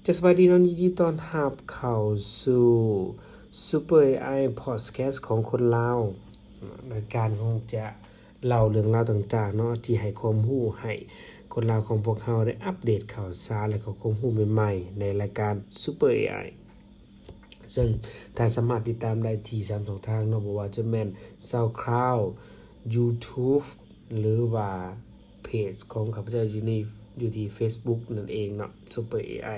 ຈະສະບາຍດີເນາະ ຍິນດີຕ້ອນຮັບເຂົ້າສູ່ Super ເອໄອ Podcast ຂອງຄົນລາວ. ລາຍການຂອງຈະເລົ່າເລື່ອງລາວຕ່າງໆເນາະ ທີ່ໃຫ້ຄວາມຮູ້ໃຫ້ຄົນລາວຂອງພວກເຮົາໄດ້ອັບເດດຂ່າວສານ ແລະ ກໍຄວາມຮູ້ໃໝ່ໆ ໃນລາຍການ Super ເອໄອ ເຊິ່ງທ່ານສາມາດຕິດຕາມໄດ້ທີ່ສາມຊ່ອງທາງເນາະ ບໍ່ວ່າຈະແມ່ນ SoundCloud, YouTube ຫຼືວ່າ ເພຈຂອງຂ້າພະເຈົ້າຢູ່ໃນ ຢູ່ທີ່ Facebook ນັ້ນເອງເນາະ Super ເອໄອ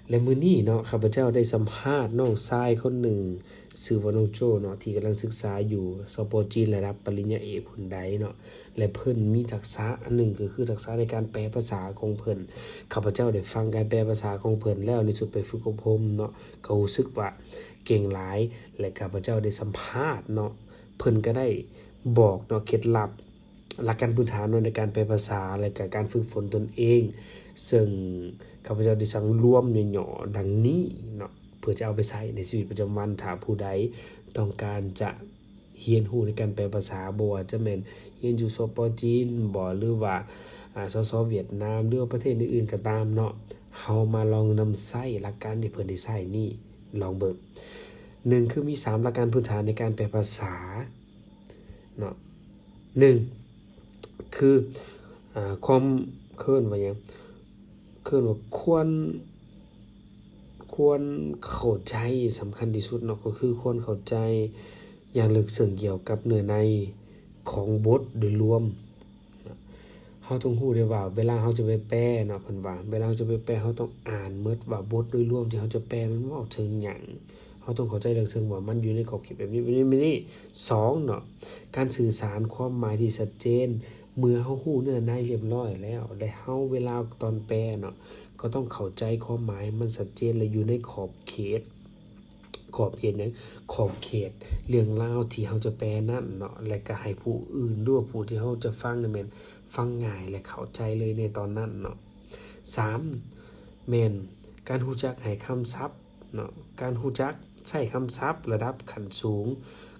ແລະ ມື້ນີ້ເນາະ ຂ້າພະເຈົ້າໄດ້ສຳພາດນ້ອງຊາຍຄົນໜຶ່ງ ຊື່ວ່ານ້ອງໂຈ້ເນາະ ທີ່ກຳລັງສຶກສາຢູ່ ສປ ຈີນ ລະດັບປະລິນຍາເອກພຸ້ນໃດເນາະ ແລະ ເພິ່ນມີທັກສະອັນໜຶ່ງ ກໍຄືທັກສະໃນການແປພາສາຂອງເພິ່ນ. ຂ້າພະເຈົ້າໄດ້ຟັງການແປພາສາຂອງເພິ່ນແລ້ວ ໃນຊຸດໄປຝຶກອົບຮົມເນາະ ກໍຮູ້ສຶກວ່າເກັ່ງຫຼາຍ ແລະ ຂ້າພະເຈົ້າໄດ້ສຳພາດເນາະ ເພິ່ນກໍໄດ້ບອກເນາະ ເຄັດລັບ ຫຼັກການພື້ນຖານເນາະ ໃນການແປພາສາ ແລະ ກະການຝຶກຝົນຕົນເອງ ເຊິ່ງຂ້າພະເຈົ້າໄດ້ສັ່ງລວມຫຍໍ້ໆດັ່ງນີ້ເນາະ ເພື່ອຈະເອົາໄປໃຊ້ໃນຊີວິດປະຈຳວັນ. ຖ້າຜູ້ໃດຕ້ອງການຈະຮຽນຮູ້ໃນການແປພາສາ ບໍ່ວ່າຈະແມ່ນຮຽນຢູ່ ສປ ຈີນບໍ ຫຼືວ່າ ອາ ສສ ຫວຽດນາມ ຫຼືວ່າປະເທດອື່ນໆກໍຕາມເນາະ, ເຮົາມາລອງນຳໃຊ້ຫຼັກການທີ່ເພິ່ນໄດ້ໃຊ້ນີ້ລອງເບິ່ງ. ໜຶ່ງ ຄືມີສາມຫຼັກການພື້ນຖານໃນການແປພາສາ ເນາະ ໜຶ່ງ ຄື ອາ ຄວາມ ເອີ້ນວ່າຫຍັງ ເອີ້ນວ່າຄວນ ຄວນເຂົ້າໃຈສຳຄັນທີ່ສຸດເນາະ ກໍຄືຄວນເຂົ້າໃຈຢ່າງເລິກເຊິ່ງກ່ຽວກັບເນື້ອໃນຂອງບົດໂດຍລວມ. ເຮົາຕ້ອງຮູ້ໄດ້ວ່າເວລາເຮົາຈະໄປແປເນາະ ເພິ່ນວ່າເວລາເຮົາຈະໄປແປ ເຮົາຕ້ອງອ່ານໝົດວ່າບົດໂດຍລວມທີ່ເຮົາຈະແປມັນເວົ້າເຖິງຫຍັງ. ເຮົາຕ້ອງເຂົ້າໃຈເລື່ອງເຊິ່ງວ່າມັນຢູ່ໃນຂອບເຂດແບບນີ້ ແບບນີ້ ແບບນີ້. ສອງເນາະ ການສື່ສານຄວາມໝາຍທີ່ຊັດເຈນ. ເມື່ອເຮົາຮູ້ເນື້ອໃນລຽບລ້ອຍແລ້ວ ແລະ ເຮົາເວລາຕອນແປເນາະ ກໍຕ້ອງເຂົ້າໃຈຄວາມໝາຍໃຫ້ມັນຊັດເຈນ ແລະ ຢູ່ໃນຂອບເຂດ ຂອບເຂດຫຍັງ? ຂອບເຂດເລື່ອງລາວທີ່ເຮົາຈະແປນັ້ນເນາະ ແລະ ກໍໃຫ້ຜູ້ອື່ນ ຫຼືວ່າຜູ້ທີ່ເຮົາຈະຟັງນັ້ນແມ່ນຟັງງ່າຍ ແລະ ເຂົ້າໃຈເລີຍໃນຕອນນັ້ນເນາະ. ສາມ ແມ່ນການຮູ້ຈັກໃຫ້ຄຳສັບ ເນາະ ການຮູ້ຈັກໃຊ້ຄຳສັບລະດັບຂັ້ນສູງ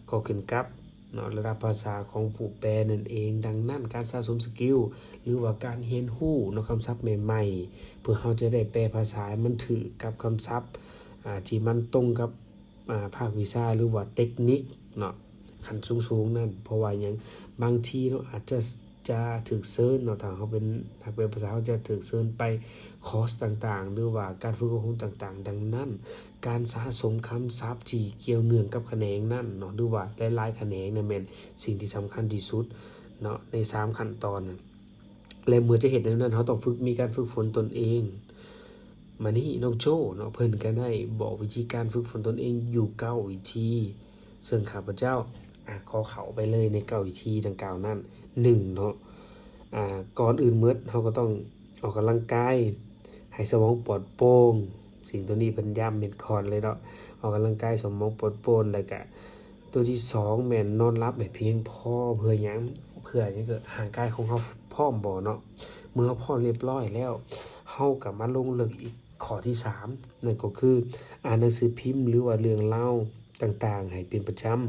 ກໍຂຶ້ນກັບເນາະ ລະດັບພາສາຂອງຜູ້ແປນັ້ນເອງ. ດັ່ງນັ້ນ ການສະສົມສະກິວ ຫຼືວ່າການຮຽນຮູ້ເນາະ ຄຳສັບໃໝ່ໆ ເພື່ອເຮົາຈະໄດ້ແປພາສາໃຫ້ມັນຖືກກັບຄຳສັບ ອາ ທີ່ມັນຕົງກັບ ອາ ພາກວິຊາ ຫຼືວ່າເຕັກນິກເນາະ ຂັ້ນສູງໆນັ້ນ. ເພາະວ່າຫຍັງ? ບາງທີເນາະ ອາດຈະ ຈະຖືກເຊີນເນາະ ຖ້າເຮົາເປັນນັກແປພາສາ ເຮົາຈະຖືກເຊີນໄປຄອສຕ່າງໆ ຫຼືວ່າການຝຶກອົບຮົມຕ່າງໆ. ດັ່ງນັ້ນ ການສະສົມຄຳສັບທີ່ກ່ຽວເນື່ອງກັບຂະແໜງນັ້ນເນາະ ຫຼືວ່າຫຼາຍໆຂະແໜງນັ້ນແມ່ນສິ່ງທີ່ສຳຄັນທີ່ສຸດເນາະ ໃນສາມຂັ້ນຕອນ. ແລະ ເມື່ອຈະເຮັດແນວນັ້ນ ເຮົາຕ້ອງຝຶກ ມີການຝຶກຝົນຕົນເອງ. ມານີ້ນ້ອງໂຈ້ເນາະ ເພິ່ນກໍໄດ້ບອກວິທີການຝຶກຝົນຕົນເອງຢູ່ເກົ້າວິທີ ເຊິ່ງຂ້າພະເຈົ້າ ອາ ຂໍເຂົ້າໄປເລີຍໃນເກົ້າວິທີດັ່ງກ່າວນັ້ນ. ໜຶ່ງເນາະ ອາ ກ່ອນອື່ນໝົດ ເຮົາກໍຕ້ອງອອກກຳລັງກາຍໃຫ້ສະໝອງປອດໂປ່ງ. ສິ່ງໂຕນີ້ເພິ່ນຢ້ຳເມັດຄອນເລີຍເນາະ ອອກກຳລັງກາຍສະໝອງປອດໂປ່ງ. ແລ້ວກະໂຕທີສອງ ແມ່ນນອນຫຼັບໃຫ້ພຽງພໍ. ເພື່ອຫຍັງ? ເພື່ອຫຍັງ? ຄືຮ່າງກາຍຂອງເຮົາພ້ອມບໍ່ເນາະ? ເມື່ອເຮົາພ້ອມລຽບຮ້ອຍແລ້ວ ເຮົາກໍມາລົງເລິກອີກຂໍ້ທີສາມ ນັ້ນກໍຄືອ່ານໜັງສືພິມ ຫຼືວ່າເລື່ອງລາວຕ່າງໆໃຫ້ເປັນປະຈຳ.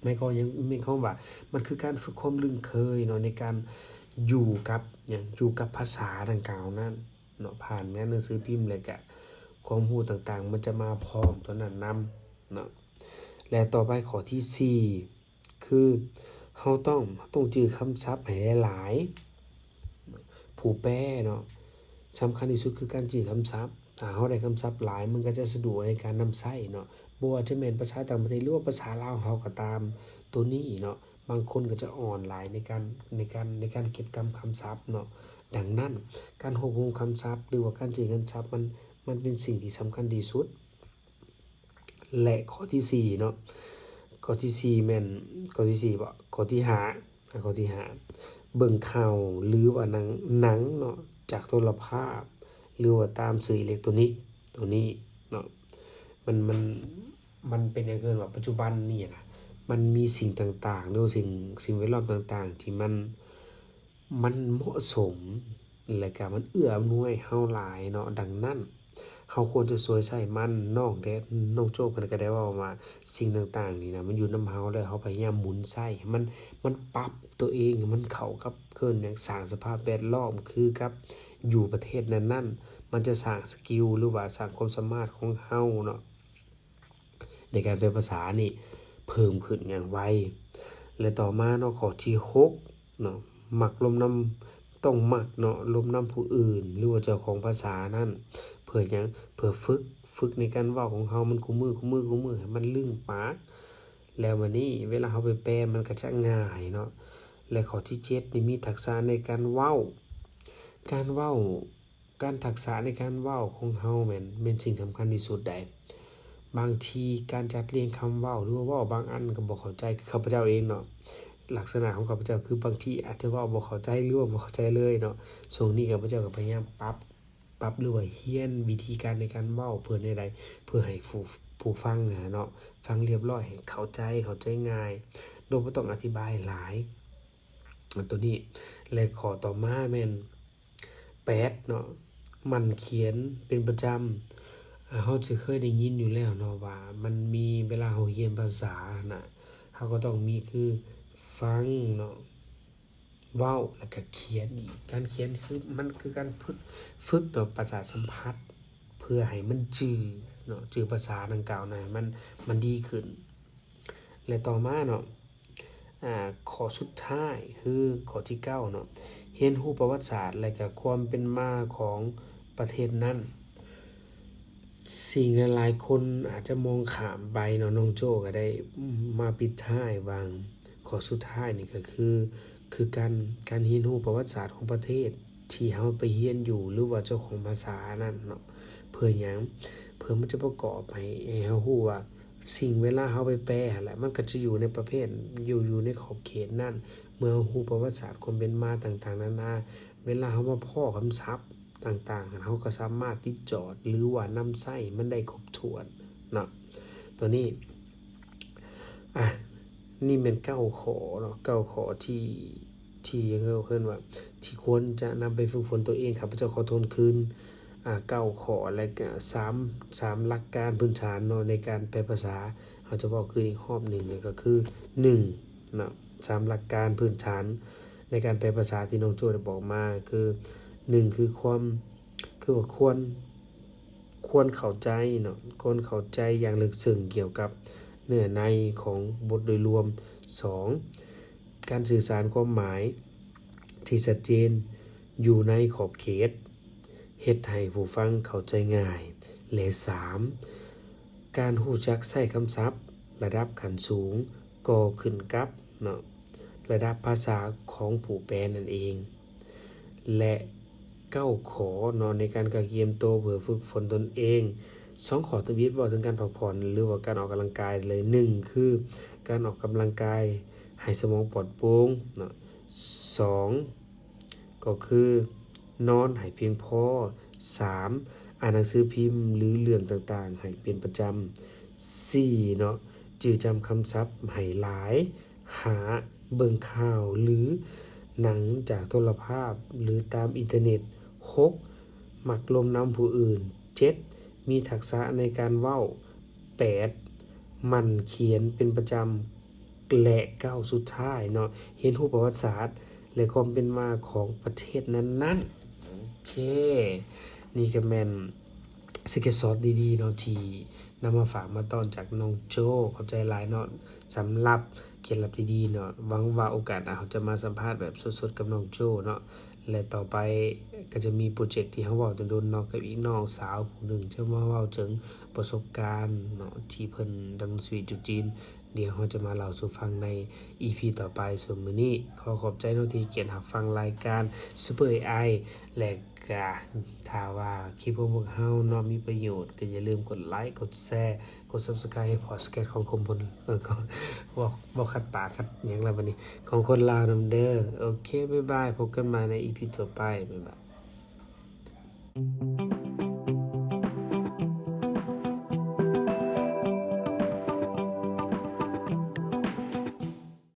ໝາຍຄວາມຫຍັງ? ໝາຍຄວາມວ່າມັນຄືການຝຶກຄວາມລຶ້ງເຄີຍເນາະ ໃນການຢູ່ກັບຫຍັງ? ຢູ່ກັບພາສາດັ່ງກ່າວນັ້ນເນາະ ຜ່ານງານໜັງສືພິມ ແລະກະຄວາມຮູ້ຕ່າງໆ ມັນຈະມາພ້ອມຕົວນັ້ນນຳເນາະ. ແລະ ຕໍ່ໄປຂໍ້ທີສີ່ ຄືເຮົາຕ້ອງ ເຮົາຕ້ອງຈື່ຄຳສັບໃຫ້ຫຼາຍໆ. ຜູ້ແປເນາະ ສຳຄັນທີ່ສຸດຄືການຈື່ຄຳສັບ. ຖ້າເຮົາໄດ້ຄຳສັບຫຼາຍ ມັນກໍຈະສະດວກໃນການນຳໃຊ້ເນາະ ບໍ່ວ່າຈະແມ່ນພາສາຕ່າງປະເທດ ຫຼືວ່າພາສາລາວເຮົາກໍຕາມ. ໂຕນີ້ເນາະ ບາງຄົນກໍຈະອ່ອນຫຼາຍໃນການ ໃນການ ໃນການເກັບກຳຄຳສັບເນາະ. ດັ່ງນັ້ນ ການຮວບຮວມຄຳສັບ ຫຼືວ່າການຈື່ຄຳສັບ ມັນ ມັນເປັນສິ່ງທີ່ສຳຄັນທີ່ສຸດ. ແລະ ຂໍ້ທີສີ່ເນາະ ຂໍ້ທີສີ່ແມ່ນ ຂໍ້ທີສີ່ບໍ? ຂໍ້ທີຫ້າ ອາ ຂໍ້ທີຫ້າ ເບິ່ງຂ່າວ ຫຼືວ່າໜັງ ໜັງເນາະ ຈາກໂທລະພາບ ຫຼືວ່າຕາມສື່ອີເລັກໂຕນິກ. ໂຕນີ້ເນາະ ມັນ ມັນ ມັນເປັນຫຍັງ? ເອີ້ນວ່າປັດຈຸບັນນີ້ນະ ມັນມີສິ່ງຕ່າງໆ ຫຼືວ່າສິ່ງ ສິ່ງແວດລ້ອມຕ່າງໆ ທີ່ມັນ ມັນເໝາະສົມ ແລະກະມັນເອື້ອອຳນວຍເຮົາຫຼາຍເນາະ. ດັ່ງນັ້ນ ເຮົາຄວນຈະສວຍໃຊ້ມັນ. ນ້ອງແດ່ ນ້ອງໂຈ້ເພິ່ນກະໄດ້ເວົ້າວ່າ ສິ່ງຕ່າງໆນີ້ນະ ມັນຢູ່ນຳເຮົາ ແລ້ວເຮົາພະຍາຍາມໝູນໃຊ້ໃຫ້ມັນ ມັນປັບໂຕເອງໃຫ້ມັນເຂົ້າກັບ ເອີ້ນຫຍັງ ສ້າງສະພາບແວດລ້ອມຄືກັບຢູ່ປະເທດນັ້ນໆ. ມັນຈະສ້າງສະກິວ ຫຼືວ່າສ້າງຄວາມສາມາດຂອງເຮົາເນາະ ໃນການແປພາສານີ້ເພີ່ມຂຶ້ນຢ່າງໄວ. ແລະ ຕໍ່ມາເນາະ ຂໍ້ທີຫົກເນາະ ມັກລົມນຳ ຕ້ອງມັກເນາະ ລົມນຳຜູ້ອື່ນ ຫຼືວ່າເຈົ້າຂອງພາສານັ້ນ. ເພື່ອຫຍັງ? ເພື່ອຝຶກ ຝຶກໃນການເວົ້າຂອງເຮົາມັນຄູ່ມື້ ຄູ່ມື້ ຄູ່ມື້ ໃຫ້ມັນລຶ້ງປາກ. ແລ້ວບາດນີ້ເວລາເຮົາໄປແປມັນກໍຈະງ່າຍເນາະ. ແລະ ຂໍ້ທີເຈັດນີ້ ມີທັກສະໃນການເວົ້າ. ການເວົ້າ ການທັກສະໃນການເວົ້າຂອງເຮົາແມ່ນ ແມ່ນສິ່ງສຳຄັນທີ່ສຸດໃດ໋. ບາງທີການຈັດລຽງຄຳເວົ້າ ຫຼືວ່າເວົ້າບາງອັນກໍບໍ່ເຂົ້າໃຈ ຄືຂ້າພະເຈົ້າເອງເນາະ, ລັກສະນະຂອງຂ້າພະເຈົ້າຄືບາງທີອາດຈະເວົ້າບໍ່ເຂົ້າໃຈ ຫຼືວ່າບໍ່ເຂົ້າໃຈເລີຍເນາະ. ຊ່ວງນີ້ຂ້າພະເຈົ້າກໍພະຍາຍາມປັບ ປັບ ຫຼືວ່າຮຽນວິທີການໃນການເວົ້າ ເພື່ອແນວໃດ? ເພື່ອໃຫ້ຜູ້ ຜູ້ຟັງຫັ້ນນະເນາະ ຟັງລຽບຮ້ອຍ ໃຫ້ເຂົ້າໃຈ ເຂົ້າໃຈງ່າຍ ໂດຍບໍ່ຕ້ອງອະທິບາຍຫຼາຍ ອັນໂຕນີ້. ແລະ ຂໍ້ຕໍ່ມາແມ່ນ ແປດເນາະ ໝັ່ນຂຽນເປັນປະຈຳ. ອາ ເຮົາຈະເຄີຍໄດ້ຍິນຢູ່ແລ້ວເນາະວ່າ ມັນມີເວລາເຮົາຮຽນພາສາຫັ້ນນະ ເຮົາກໍຕ້ອງມີຄືຟັງເນາະ ເວົ້າ ແລ້ວກໍຂຽນອີກ. ການຂຽນຄື ມັນຄືການຝຶກ ຝຶກເນາະ ປະສາດສຳຜັດ ເພື່ອໃຫ້ມັນຈື່ເນາະ ຈື່ພາສາດັ່ງກ່າວນັ້ນໃຫ້ມັນ ມັນດີຂຶ້ນ. ແລະ ຕໍ່ມາເນາະ ອາ ຂໍ້ສຸດທ້າຍຄືຂໍ້ທີເກົ້າເນາະ ຮຽນຮູ້ປະຫວັດສາດ ແລະ ກະຄວາມເປັນມາຂອງປະເທດນັ້ນ. ສິ່ງຫຼາຍໆຄົນອາດຈະມອງຂ້າມໄປເນາະ, ນ້ອງໂຈ້ກໍໄດ້ມາປິດທ້າຍວ່າ ຂໍ້ສຸດທ້າຍນີ້ກໍຄື ຄືການ ການຮຽນຮູ້ປະຫວັດສາດຂອງປະເທດທີ່ເຮົາໄປຮຽນຢູ່ ຫຼືວ່າເຈົ້າຂອງພາສານັ້ນເນາະ. ເພື່ອຫຍັງ? ເພື່ອມັນຈະປະກອບໃຫ້ ໃຫ້ເຮົາຮູ້ວ່າ ສິ່ງເວລາເຮົາໄປແປຫັ້ນແຫຼະ ມັນກໍຈະຢູ່ໃນປະເພດ ຢູ່ ຢູ່ໃນຂອບເຂດນັ້ນ. ເມື່ອເຮົາຮູ້ປະຫວັດສາດຄວາມເປັນມາຕ່າງໆນານາ ເວລາເຮົາມາພໍ້ຄຳສັບຕ່າງໆ ເຮົາກໍສາມາດຕິດຈອດ ຫຼືວ່ານຳໃຊ້ມັນໄດ້ຄົບຖ້ວນເນາະ. ຕົວນີ້ ອາ ນີ້ແມ່ນເກົ້າຂໍ້ເນາະ ເກົ້າຂໍ້ທີ່ ທີ່ເອີ້ນວ່າ ທີ່ຄວນຈະນຳໄປຝຶກຝົນຕົວເອງ. ຂ້າພະເຈົ້າຂໍທວນຄືນ ອາ ເກົ້າຂໍ້ ແລະກະສາມ ສາມຫຼັກການພື້ນຖານເນາະ ໃນການແປພາສາ. ເຮົາຈະເວົ້າຄືນອີກຮອບໜຶ່ງ ນັ້ນກໍຄື ໜຶ່ງເນາະ ສາມຫຼັກການພື້ນຖານໃນການແປພາສາທີ່ນ້ອງໂຈ້ໄດ້ບອກມາ ຄື ໜຶ່ງ ຄືຄວາມ ຄືວ່າຄວນ ຄວນເຂົ້າໃຈເນາະ ຄວນເຂົ້າໃຈຢ່າງເລິກເຊິ່ງກ່ຽວກັບເນື້ອໃນຂອງບົດໂດຍລວມ. ສອງ ການສື່ສານຄວາມໝາຍທີ່ຊັດເຈນຢູ່ໃນຂອບເຂດ ເຮັດໃຫ້ຜູ້ຟັງເຂົ້າໃຈງ່າຍ. ແລະ ສາມ ການຮູ້ຈັກໃຊ້ຄຳສັບລະດັບຂັ້ນສູງ ກໍຂຶ້ນກັບເນາະ ລະດັບພາສາຂອງຜູ້ແປນັ້ນເອງ. ແລະ ເກົ້າຂໍ້ເນາະ ໃນການກະກຽມໂຕເພື່ອຝຶກຝົນຕົນເອງ. ສອງຂໍ້ທຳອິດເວົ້າເຖິງການພັກຜ່ອນ ຫຼືວ່າການອອກກຳລັງກາຍເລີຍ. ໜຶ່ງ ຄືການອອກກຳລັງກາຍໃຫ້ສະໝອງປອດໂປ່ງເນາະ. ສອງ ກໍຄືນອນໃຫ້ພຽງພໍ. ສາມ ອ່ານໜັງສືພິມ ຫຼື ເລື່ອງຕ່າງໆໃຫ້ເປັນປະຈຳ. ສີ່ ເນາະ ຈື່ຈຳຄຳສັບໃຫ້ຫຼາຍ. ຫ້າ ເບິ່ງຂ່າວ ຫຼື ໜັງຈາກໂທລະພາບ ຫຼື ຕາມອິນເຕີເນັດ. ຫົກ ມັກລົມນຳຜູ້ອື່ນ. ເຈັດ ມີທັກສະໃນການເວົ້າ. ແປດ ໝັ່ນຂຽນເປັນປະຈຳ. ແລະ ເກົ້າ ສຸດທ້າຍເນາະ ຮຽນຮູ້ປະຫວັດສາດ ແລະ ຄວາມເປັນມາຂອງປະເທດນັ້ນໆ. ໂອເຄ ນີ້ກໍແມ່ນ ສະເກັດຊອດດີໆເນາະ ທີ່ນຳມາຝາກມາຕ້ອນຈາກນ້ອງໂຈ້. ຂອບໃຈຫຼາຍເນາະ ສຳລັບເຄລັດລັບດີໆເນາະ. ຫວັງວ່າໂອກາດໜ້າເຮົາຈະມາສຳພາດແບບສົດໆກັບນ້ອງໂຈ້ເນາະ. ແລະ ຕໍ່ໄປກໍຈະມີໂປຣເຈັກທີ່ເຮົາເວົ້າດົນໆເນາະ ກັບອີກນ້ອງສາວຜູ້ໜຶ່ງ ຈະມາເວົ້າເຖິງປະສົບການເນາະ ທີ່ເພິ່ນດຳລົງຊີວິດຢູ່ຈີນ. ດຽວເຮົາຈະມາເລົ່າສູ່ຟັງໃນອີພີຕໍ່ໄປ. ສ່ວນມື້ນີ້ຂໍຂອບໃຈເນາະ ທີ່ໃຫ້ກຽດຮັບຟັງລາຍການ Super ເອໄອ ແລະ ກະຖ້າວ່າຄລິບຂອງພວກເຮົາເນາະ ມີປະໂຫຍດ ກໍຢ່າລືມກົດໄລ ກົດແຊ ກົດ Subscribe ໃຫ້ Podcast ຂອງຄົນ ເອີ ຂອງ ເວົ້າ ເວົ້າຂັດປາກຂັດຫຍັງລະບັດນີ້ ຂອງຄົນລາວນຳເດີ. ໂອເຄ ບາຍບາຍ ພົບກັນໃໝ່ໃນອີພີຕໍ່ໄປ ບາຍບາຍ.